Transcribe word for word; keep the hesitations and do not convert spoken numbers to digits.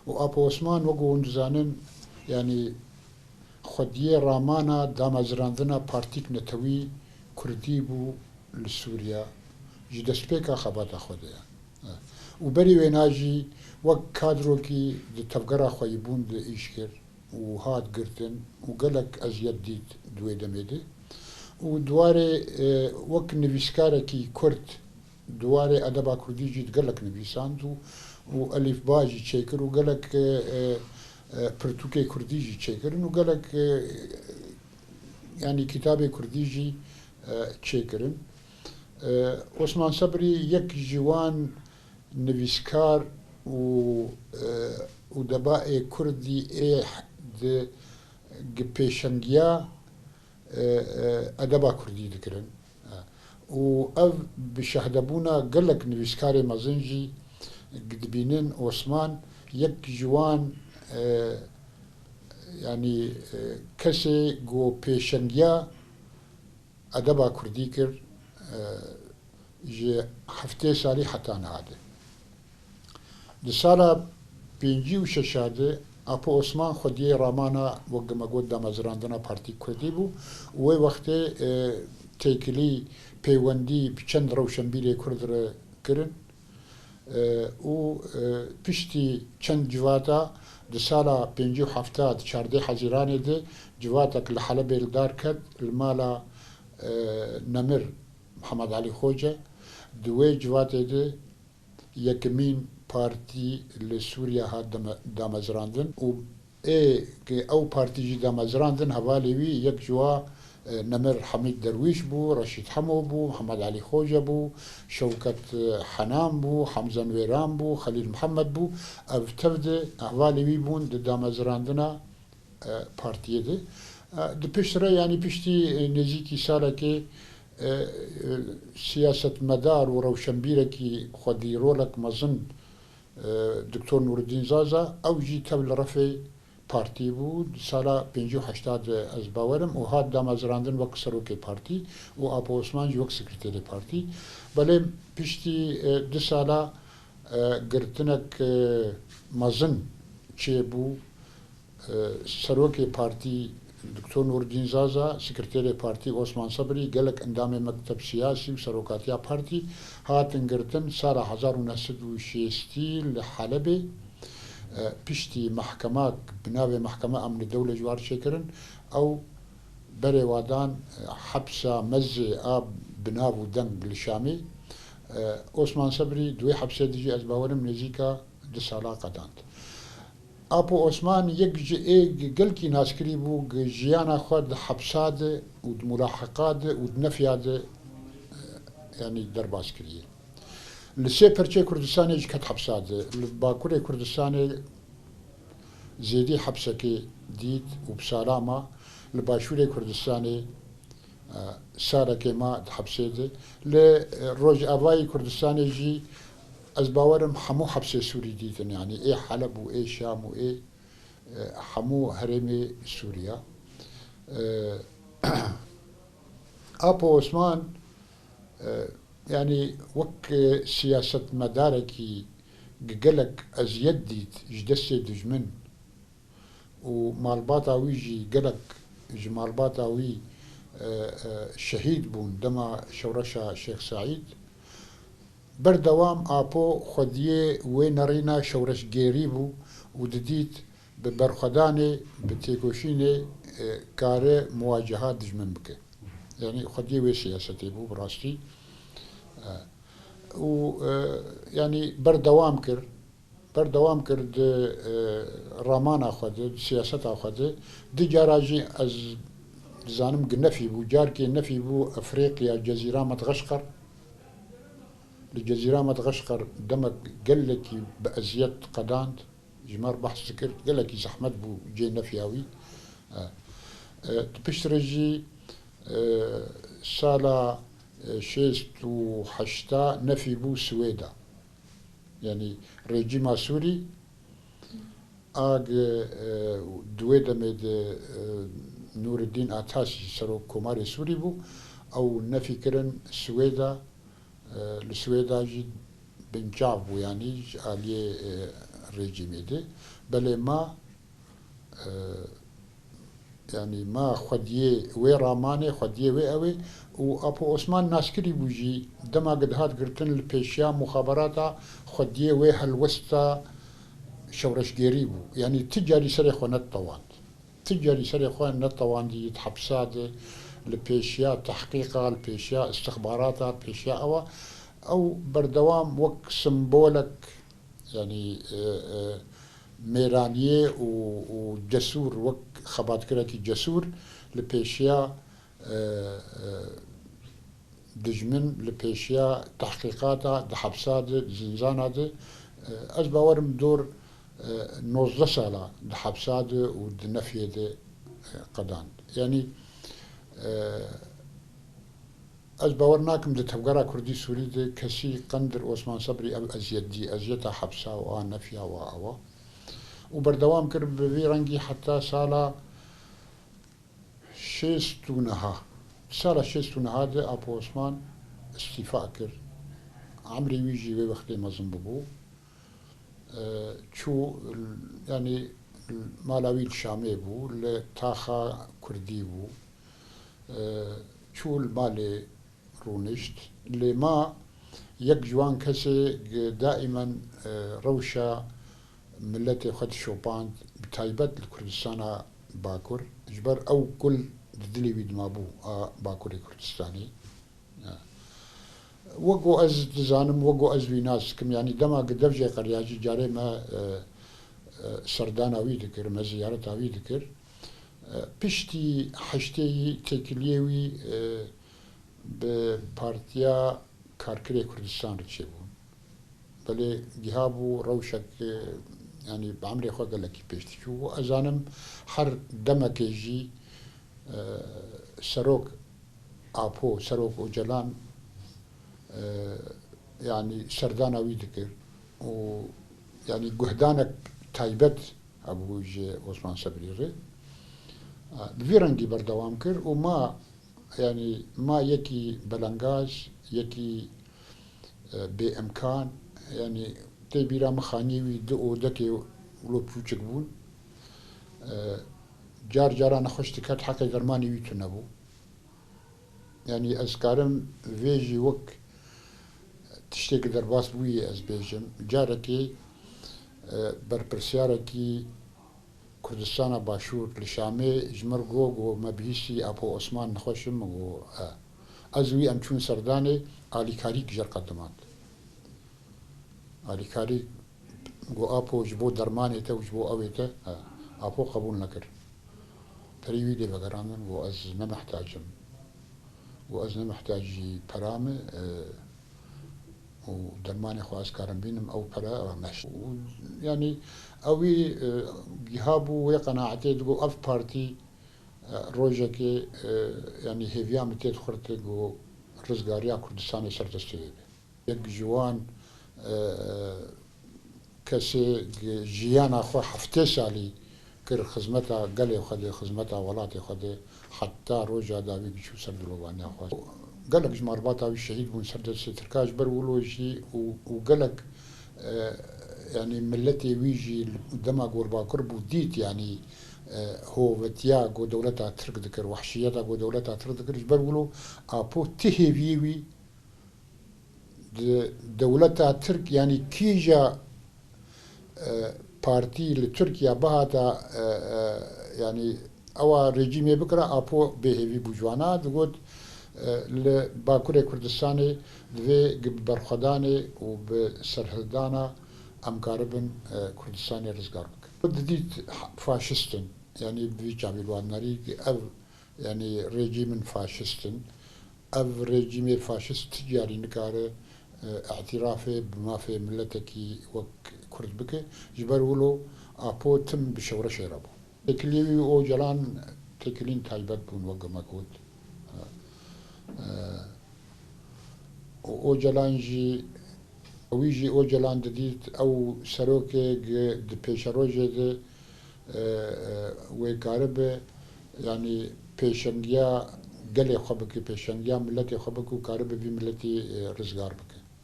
Û Apo Osman, wek hûn dizanin, yanî xwediyê ramana damezrandina partîk netewî kurdî bû li Sûriya, ji destpêka xebata xwe de ye. Û berî wêna jî wek kadrokî di tevgera xweyîbûn de îş kir û hat girtin û gelek eziyet dît di wê demê de. Û di warê, e, wek nivîskarekî kurd di warê edeba kurdî jî gelek nivîsand û, û elîfba jî çêkir û gelek, e, e, e, pirtûkê kurdî jî çêkirin û gelek, e, yanî kitabê kurdî jî, e, çêkirin. E, Osman Sebrî yek ji wan nivîskar û, e, û deba ê kurdî ê di gi pêşengiya, e, e, edeba kurdî dikirin. E, û ev bi şehdebûna gelek nivîskarê mezin jî dibînin Osman yek ji wan, e, yanî, e, kesê ku pêşengiya edeba kurdî kir, e, ji heftê salî heta niha de. Di sala pêncî û şeş de Apo Osman xwediyê ramana, wek me got, damezrandina partî kurdî bû û wê wextê, e, têkilî pêwendî bi çend rewşenbîrê kurd re kirin. E, û, e, piştî çend civata di sala pêncî û heft di çardeh Hezîranê de civatek li Helebê li dar ket, li mala, e, Nemir Mihemed Elî Xoce. Di wê civatê de yekemîn partî li Sûriya hat dame-, damezrandin û ê, ke ew partî jî damezrandin, hevalê wî yek ji wa, e, Nemir Hemîd Derwîş bû, Reşîd Hemo bû, Mihemed Elî Xoce bû, Şewket, e, Henan bû, Hemze Nuêran bû, Xelîl Mihemed bû. Ev tev de hevalê wî bûn di damezrandina, e, partiyê de. E, di pişt re, yanî piştî, e, nêzîkî salekê, e, e, siyasetmedar û rewşenbîrekî xwedî rolek mezin, e, Doktor Nûreddîn Zaza, ew jî tev li refê partî bû. Di sala pêncî û heşt de, ez bawerim, û hat damezrandin wek serokê partî û Apo Osman jî wek sekreterê partî. Belê piştî, e, du sala, e, girtinek, e, mezin çêbû. E, serokê partî Doktor Nûreddîn Zaza, sekreterê partî Osman Sebrî, gelek endamê mekteb siyasî û serokatiya partî hatin girtin sala hezar û neh sed û şêstî li Helebê. E, piştî mehkema bi navê Mehkeme Emnê Dewlê ji war çêkirin, ew berê wa dan, e, hepsa mezê a bi nav û deng li Şamê. E, Osman Sebrî di wê hepsê de jî, ez bawerim, nêzîka du sala qedand. Apo Osman yek ji ê gelkî naskirî bû, gi jiyana xwe di hepsa de û di mulaheqa de û di nefya de, e, yanî derbas kiriye. Li sê perçeyê Kurdistanê jî ket hepsa de. Li Bakurê Kurdistanê zêdî hepsekê dît û bi sala ma. Li Başûrê Kurdistanê, e, sarekê ma di hepsê de. Li, e, Rojavayê Kurdistanê jî ez bawerim hemû hepsê Sûrî dîtin, yanî ê Heleb û ê Şam û ê, e, hemû herêmê Sûriya. E, Apo Osman, e, yanî wek, e, siyasetmedarekî gi-, gelek eziyet dît ji destê dijmin û malbata wî jî, gelek ji malbata wî, e, e, şehîd bûn dema şewreşa Şêx Seîd. Berdewam Apo xwediyê wê nerîna şewreşgêrî bû û didît bi berxwedanê, bi têkoşînê, e, kare muwaceha dijmin bike. Yanî xwediyê wê siyasetê bû bi rastî. E, û, e, yanî berdewam kir. Berdewam kir di, e, ramana xwe de, di siyaseta xwe de. Du cara jî ez dizanim gi nefî bû. Carkê nefî bû Efrîqiya, Cezîra Medxeşqer. Li Cezîra Medxeşqer demek gelekî bi eziyet qedand. Ji me re behs dikir, gelekî zehmet bû cê nefiya wî. E, e, di pişt re jî, e, sala, e, şêst û heşta nefî bû Swêda. Yanî rejîma Sûrî a gi, e, di wê demê de, e, Nûreddîn Atasî serok komarê Sûrî bû, ew nefî kirin Swêda, e, li Swêda jî binçav bû, yanî ji aliyê, e, rejîmê de. Belê ma, e, yanî ma xwediyê wê ramanê, xwediyê wê ew ê û Apo Osman naskirî bû jî dema ku dihat girtin li pêşiya muxaberata xwediyê wê helwesta şewreşgêrî bû. Yanî ti carî serê xwe netewand. Ti carî serê xwe netewandî di hepsa de, li pêşiya tehqîqa, li pêşiya istixbarata, li pêşiya ewa, ew berdewam wek simbolek, yanî, e, e, mêraniyê û, û cesûr, wek xebatkirekî cesûr li pêşiya, e, e, dijmin li pêşiya tehqîqata di hepsa de, di zînzana de, e, ez bawerim dor, e, nozdeh sala di hepsa de û di nefyê de, e, qedand. Yanî, e, ez bawer nakim di tevgera Kurdî Sûrî de kesî qendir Osman Sebrî ev eziyet dî, eziyeta hepsa û a nefya û a awa. Û berdewam kir bi vî rengî heta sala şêst û neha. Sala şêst û neha de Apo Osman îstîfa kir. Emrê wî jî wê wextê mezin bûbû. E, çû, yanî mala wî li Şamê bû, li taxa Kurdî bû. E, çû li malê rûnişt. Lê ma yek ji wan kesê daîmen, e, rewşa miletê xwe dişopand, bi taybet li Kurdistana Bakur. Ji ber ew kul di dilê wî dimabû a Bakurê Kurdistanê. E, wek ku ez dizanim, wek ku ez wî nas dikim, yanî dema ku dev jê qeriya jî carê me, e, e, serdana wî dikir, me ziyareta wî dikir. E, piştî heştê yî têkiliyê wî, e, bi Partiya Karkerê Kurdistan re çêbûn. Belê giha bû rewşek, e, yanî bi emrê xwe gelekî pêş diçû. Û ez zanim her demekê jî, e, serok Apo, serok Ocalan, e, yanî serdana wî dikir û yanî guhdanek taybet hebû ji Osman Sebrî re. E, bi vî rengî berdewam kir û ma, yanî ma yekî belengaz, yekî, e, bêimkan, yanî tê bîra min xaniyê wî du odekê wilo pûçik bûn. E, car cara nexweş diket, heqê dermanê wî tune bû. Yanî ez karim vê jî wek tiştê ku derbas bûyî ez bêjim. Carekê, e, berpirsiyarekî Kurdistana Başûr li Şamê ji min re got, got, "Me bihîstî Apo Osman nexweş in?" Min got, "E." Ez wî em çûn serdanê, alîkarî ji xwe qedimand. Alîkarî got, "Apo ji bo dermanê te û ji bo ewê te." E, Apo qebûl nekir. Perî wî lê vegerandin, got, "Ez ne mihtac im." Got, "Ez ne mihtacî pera me, e, û dermanê xwe ez karim bînim, ew pere ew neşt." Û, yanî, ewî, e, giha bû wê qenaetê, digot, "Ev partî, e, rojekê, e, yanî hêviya min tê dixurte ku rizgariya Kurdistanê ser destê wê be." Yek ji wan, e, kesê jiyana xwe heftê salî kir xizmeta gelê xwe de, xizmeta welatê xwe de, heta roja dawî çû ser dilovaniya xwe. Gelek ji malbata wî şehîd bûn ser destê Tirka, ji ber wilo jî û, û gelek, e, yanî miletê wî jî dema ku li Bakur bû dît, yanî, e, hovetiya ku dewleta Tirk dikir, wehşiyeta ku dewleta Tirk dikir, ji ber wilo Apo ti hêviyê wî di dewleta Tirk, yanî kîja, e, partî li Tirkiye bihata, e, e, yanî ewa rejîmê bikira, Apo bêhêvî bû ji wana. Digot, e, li Bakurê Kurdistanê divê bi berxwedanê û bi serhildana em karibin, e, Kurdistanê rizgar bikin. Didît faşist in, yanî bi vî çavî li wan nerî ev Yanî rejîmin faşist in. Ev rejîmê faşist ti carî nikare, e, îtirafê bi mafê miletekî wek Kurd bike. Ji ber wilo Apo tim bi şewreşê re bû. Têkiliyê wî û Ocalan têkiliyên taybet bûn, wek me got. E, e, û Ocalan jî, wî jî Ocalan didît ew serokê gi-, di pêşerojê de, e, e, wê karibe, yanî pêşengiya gelê xwe bike, pêşengiya miletê xwe bike û karibe vî miletî, e, rizgar bike.